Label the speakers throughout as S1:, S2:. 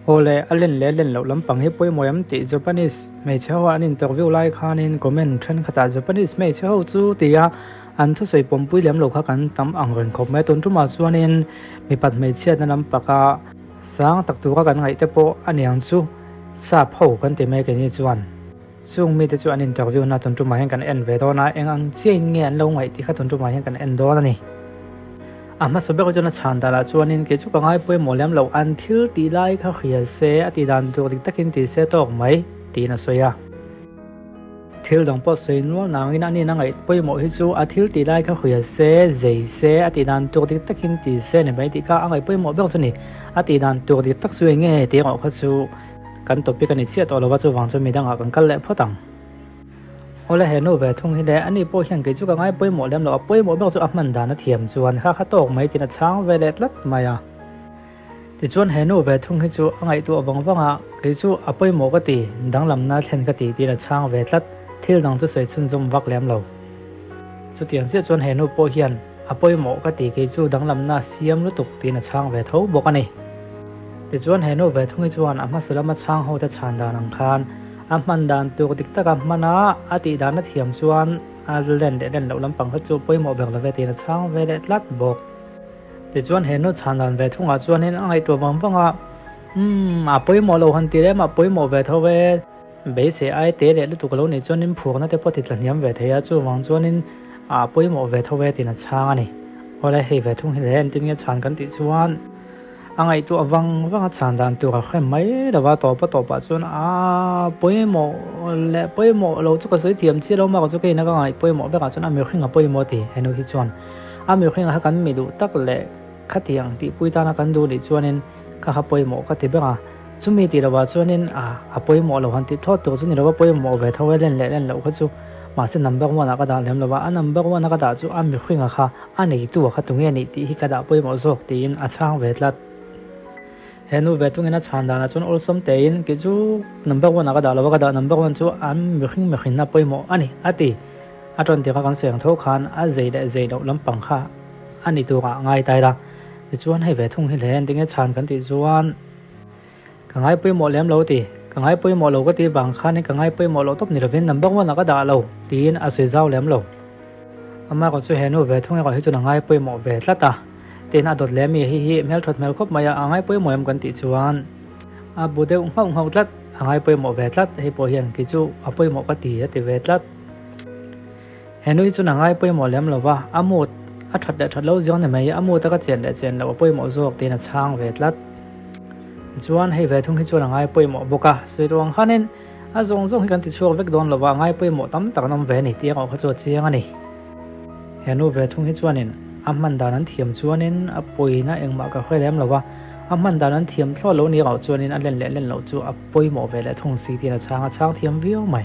S1: Aw le, a len leh len loh lampang hi pawimawh em tih Japanese hmeichhe ho an interview lai khanin comment thenkhatah Japanese hmeichhe ho chu tia an thusawi pawmpui lem lo kha kan tam ang reng khawp mai. Tun tumah chuanin mipat hmeichhiatna lampaka sang tak tura kan ngaih te pawh a niang chu sap ho kan ti mai keini chuan. Chung mite chu an interview na tun tumah hian kan en ve dawn a, eng ang chiahin nge an lo ngaih tih kha tun tumah hian kan en dawn a ni. A hmasa ber chuan a chhan danah chuanin kei chu ka ngai pawimawh lem lo, an thil tih lai kha hria se, a tih dan tur dik takin ti se tawk mai, tiin a sawi a. Thil dang pawh sawi nual nangin a nihna ngaih pawimawh hi chu a thil tih lai kha hria se, zei se, a tih dan tur dik takin ti se ni mai tih kha a ngaih pawimawh ber chu a ni. A tih dan tur dik tak chu eng nge tih erawh kha chu Kan topic a ni chiah tawh lo va, chuvang chuan midangah kan kal leh phawt ang. Awle he nu ve thung hi le, ani pawh hian kei chu ka ngai pawimawh lem lo, a pawimawh ber chu a hman dan a thiam chuan kha kha tawk mai tiin a chhang ve leh tlat mai a. Tichuan he nu ve thung hi chu a ngaihtuah vang vang a, kei chu a pawimawh ka ti, danglamna thlen ka ti tiin a chhang ve tlat, thil dang chu sawi chhunzawm vak lem lo. Chutiang chiah chuan he nu pawh hian a pawimawh ka ti kei chu danglamna a siam lutuk tiin a chhang ve tho bawk a ni. Tichuan he nu ve thungi chuan a hmasa lama chhang ho te chhan dan ang khan a hman dan tur dik taka hman a, a tih dan a thiam chuan a len leh len loh lampang kha chu pawimawh ber love tiin a chhang ve leh tlat bawk. Tichuan he nu chhan dan ve thungah chuanin a ngaihtuah vang vang a, Umm, a pawimawh lo han ti lem a pawimawh ve tho e. Beisei ai te leh lutuk lo nih chuanin phurna te pawh ti tla hniam ve thei a, chuvang chuanin a pawimawh ve tho e tiin a chhang a ni. Awle hei ve thung hi le, engtin nge chhan kan tih chuan a ngaihtuah vang vang a chhan dan tur a hre mai lo va, tawpa tawpah chuan a pawimawh leh pawimawh lo chu ka sawi thiam chiah lo mah chu keiin a ka ngaih pawimawh vekah chuan a mihring a pawimawh ti henu hi chuan a mihring a kha kan mi duh tak leh khatiang tihpui tana kan duh nih chuanin kha kha pawimawh ka ti ber a. Chumi tih lovah chuanin a a pawimawh lo han tih thawt tur chu ni lova pawimawh ve tho e len leh len loh kha chu mahse number one ah ka dah lem lova a number one a ka dah chu a mihringa kha a neitu a kha tunge nih tih hi ka dah pawimawh zawk tiin a chhang ve tlat. He nu ve tungin a chhan danah chuan awlsam tein kei chu number one ah ka dah lova ka dah number one chu an mihring mihrinna pawimawh a ni a ti. A tawn tirh a kan sawi ang tho khan a zei leh zei loh lampang kha a ni turah ngai ta ila. Tichuan hei ve thung hi hle engtinge chhan kan tih chuan. Ka ngai pawimawh lem lo ti. Ka ngai pawimawh lo ka tih vang khanin ka ngai pawimawh loh tawp ni lovin number one ah ka dah lo tiin a sawi zau lem lo. Ama erawh chu he nu ve thung erawh hi chuan a ngai pawimawh ve tlat a. Tin a dawt leh mi hi hi hmelthat hmel khawp mai a, a ngai pawimawh em kan tih chuan a bu deuh nghauh nghauh tlat, a ngai pawimawh ve tlat, hei pawh hian kei chu a pawimawh ka ti a ti ve tlat. He nui chuan a ngai pawimawh lem lo va, a mood a that leh that lo ziang ni mai, a mood a ka chen leh chen loh a pawimawh zawk tiin a chhang ve tlat. Tichuan hei ve thung hi chuan a ngai pawimawh bawk a, sawi tawh ang khanin a zawng zawng hi kan ti chhuak vek dawn lo va, a ngai pawimawh tam tak an awm ve a ni tih erawh kha chu a chiang a ni. He nu ve thung hi chuanin a hman dan an thiam chuanin a pawina engmah ka hre lem lo va, a hman dan an thiam thlawt lo ni erawh chuanin a len leh len loh chu a pawimawh ve leh thung si tiin a chhang a chhang thiam viau mai.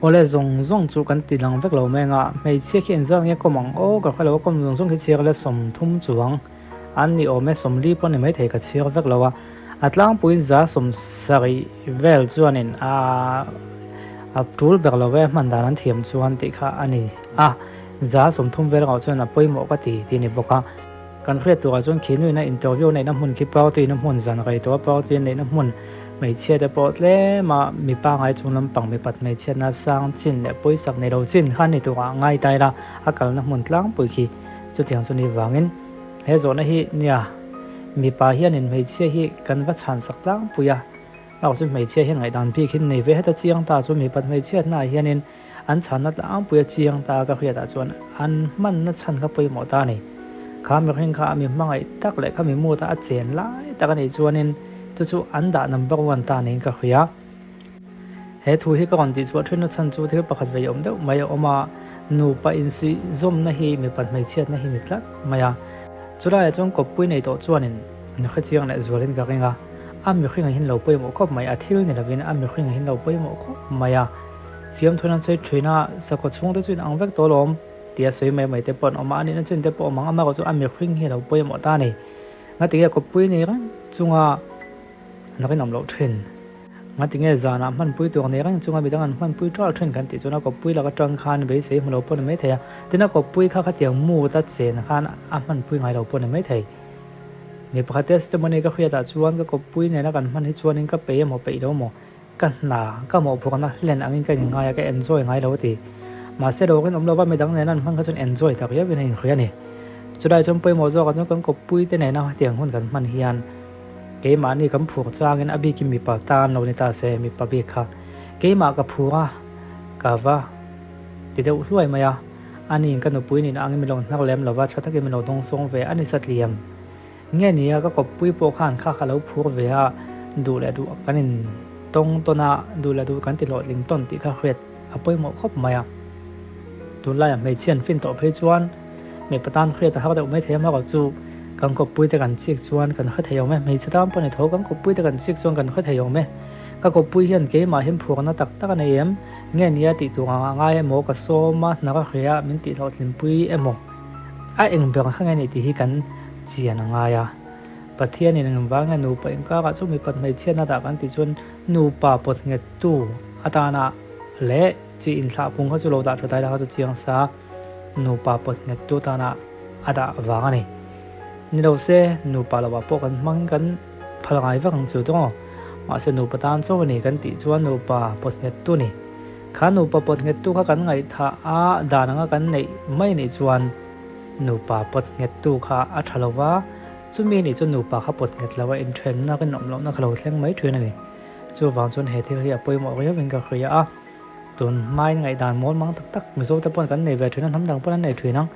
S1: Awle zawng zawng chu kan ti lang vek lo mai anga hmeichhia khi engzat nge kawm ang aw ka hre lo a kawm zawng zawng khi chhiar le 30 chuang an ni awm e 40 pawh ni maithei ka chhiar vek lo a a tlangpuiin za 70 vel chuanin a a tul ber lo e hman dan an thiam chuan tih kha a ni a za 30 vel erawh chuan a pawimawh ka ti tih a ni bawk a kan hriat turah chuan khi nuina interview neihna hmun khi party na hmun zan rei tawh a party neihna hmun Hmeichhia te pawh tlem a mipa ngai chung lampang mipat hmeichhiatna sang chin leh pawisak nei lo chin kha ni turah ngai ta ila a kalna hmun tlangpui khi chutiang chu ni vangin he zawhna hi nia mipa hianin hmeichhia hi kan va chhansak tlangpui a bakah chuan hmeichhia hian ngaihdan bik hi nei ve heta chiang ta chu mipat hmeichhiatna ah hianin an chhanna tlangpui a chiang ta ka hriatah chuan an hmanna chhan kha pawimawh ta a ni. Kha mihring kha a mi hmangaih tak leh kha mi mut a a chen lai tak a nih chuanin chu chu an dah number one ta niin ka hria. He thu hi ka rawn tih chhuah thinna chhan chu thil pakhat vei awm deuh mai a awm a, nupa insuih zawmna hi mipat hmeichhiatna hi ni tlat mai a. Chulaiah chuan kawppui nei tawh chuanin an hrechiang leh zualin ka ring a, a mihring a hin lo pawimawh khawp mai, a thil ni lovin a mihring a hin lo pawimawh khawp mai a. Fiamthu nan sawi thin a, sakhaw chhungte chu inang vek tawh alawm tia sawi mai mai te pawh an awm a, a nihna chin te pawh awm ang, amaherawhchu a mihring hi a lo pawimawh ta a ni. Ngatinge kawppui nei reng chunga an rinawm loh thin? Ngatinge zanah hmanpui tur nei reng chunga midang an hmanpui ṭal thin kan tih chuan a kawppui lak aṭang khan beisei hmu lo pawh ni maithei a, tin a kawppui kha khatiang mood a chen khan a hmanpui ngai lo pawh ni maithei. Mi pakhat testimony ka hriatah chuan ka kawppui nena kan hman hi chuanin ka peih emaw peih lo maw? Ka hna, ka mawhphurhna hlen angin ka inngai a, ka enjoy ngai lo a ti. Mahse lo rinawm lova midang nena an hman kha chuan enjoy tak riauin a inhria a ni. Chulai chuan pawimawh zawkah chuan kan kawppui te nena hetiang hun kan hman hian keimahni kan phur changin a bikin mipa tan lo ni ta se, mipa bik kha keimah ka phur a, ka va ti deuh hluai mai a. Aniin ka nupui nihna angin min lo hnar lem lova, tha takin min lo dawngsawng ve a ni satliam. Nge nia ka kawppui pawh khan kha ka lo phur ve a, duh leh duh kan in tawng tawn a, duh leh duh kan ti hlawhtling tawn tih kha hriat a pawimawh khawp mai a. Tunlaiah hmeichhia an fin tawh phei chuan mipa tan hriat a har deuh mai thei a, amaherawh chu kan kawppui te kan chik chuan kan hre thei awm e, hmeichhe tan pawh ni tho kan kawppui te kan chik chuan kan hre thei awm e. Ka kawppui hian keimah hian phurna tak tak a nei em? Nge nia tih tur ang a ngai emaw ka sawm a, hna ka hria a, min tih hlawhtlinpui emaw? A eng ber kha nge ni tih hi kan chian a ngai a. Pathianin eng vang nge nupa inkarah chu mipat hmeichhiatna dah kan tih chuan nupa pawt nghettu atana leh chi inthlah pung kha chu lo dah tha tai la kha chu chiang sa nupa pawt nghettu atana a dah vang a ni. Ni lo se nupa lovah pawh kan hmangin kan phal ngai vak ang chu tawng. Mahse nupa tan chauh a ni kan tih chuan nupa pawt nghettu a ni. Kha nupa pawt nghettu kha kan ngaihthah a, dan anga kan neih mai nih chuan nupa pawt nghettu kha a tha lo va, chumi nih chuan nupa kha pawt nghet lo a, inthenna rinawm lohna kha lo thleng mai thin a ni. Chuvang chuan he thil hi a pawimawh riauin ka hria a, tun hmain ngaihdan mawl mang tak tak Mizo te pawn kan nei ve thin a, hnam dang pawn an nei thin ang.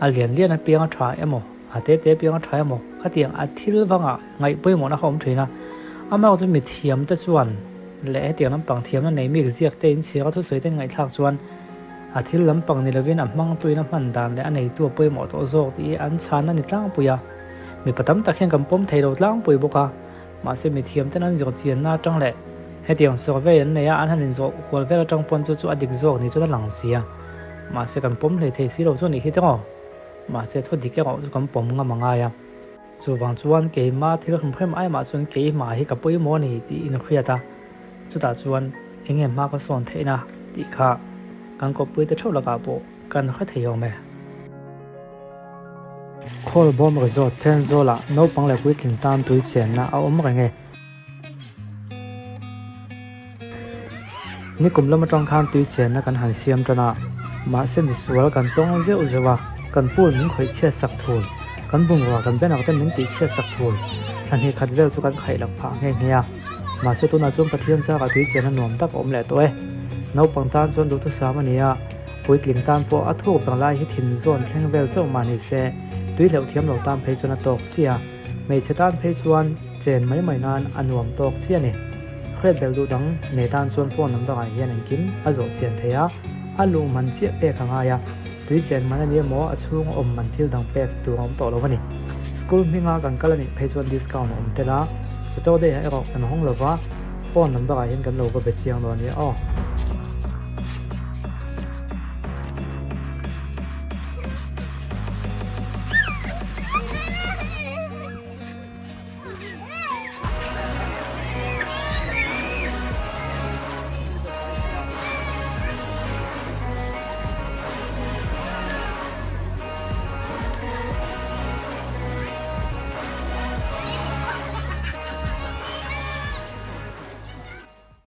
S1: A lian lian apiang a tha emaw, a te te apiang a tha emaw khatiang a thil vangah ngaih pawimawhna kha awm thin a. Amah chu mithiam te chuan leh hetiang lampang thiamna nei mik ziak te inchhir a thusawi te ngaihthlak chuan a thil lampang ni lovin a hmangtuin a hman dan leh a neitu a pawimawh tawh zawk tih hi an chhan a ni tlangpui a. Mipa tam tak hian kan pawm thei lo tlangpui bawk a, mahse mithiam ten an zir chianna atang leh hetiang survey an nei a, an han inzawh kual vel atang pawn chu chu a dik zawk ni chuan a lang si a, mahse kan pawm hlei thei si lo chu a nih hi tawng aw. Mahse thu dik erawh chu kan pawm ngam a ngai a. Chuvang chuan keima thil hremhrem aimah chuan keimah hi ka pawimawh a ni tih in hriat a, chutah chuan eng nge hma ka sawn theihna tih kha kan kawppui te theuh lakah pawh kan hre thei awm e. Khawlbawm Resort Thenzawl-ah naupang leh puitling tan tui chenna a awm reng e. Nikum lam atang khan tui chenna kan han siam tan a, mahse misual kan tawng zeuh zeuh a, kan pool min khawih chhiat sak thul, kan bungrua kan banner te min tih chhiat sak thul, thla hnih khat vel chu kan khaih lak phah nghe nghe a, mahse tunah chuan Pathian zarah tui chenna nuam tak a awm leh tawh e. Naupang tan chuan duhthusam a ni a, puitling tan pawh a thuk ber lai hi thin zawn thleng vel chauh mah ni se, tui hleuh thiam lo tan phei chuan a tawk chiah a. Hmeichhe tan phei chuan chen mai mai nan a nuam tawk chiah a ni. Hriat belh duh dang nei tan chuan phone number ah hian engkim a zawh chian thei a, a luh man chiah pek a ngai a, tui chen man a ni emaw a chhung awm man thil dang pek tur a awm tawh lo a ni. School hminga kan kal a nih phei chuan discount a awm tel a, Saturday ah erawh kan hawng lo va, phone number ah hian kan lo va be chiang dawn nia aw.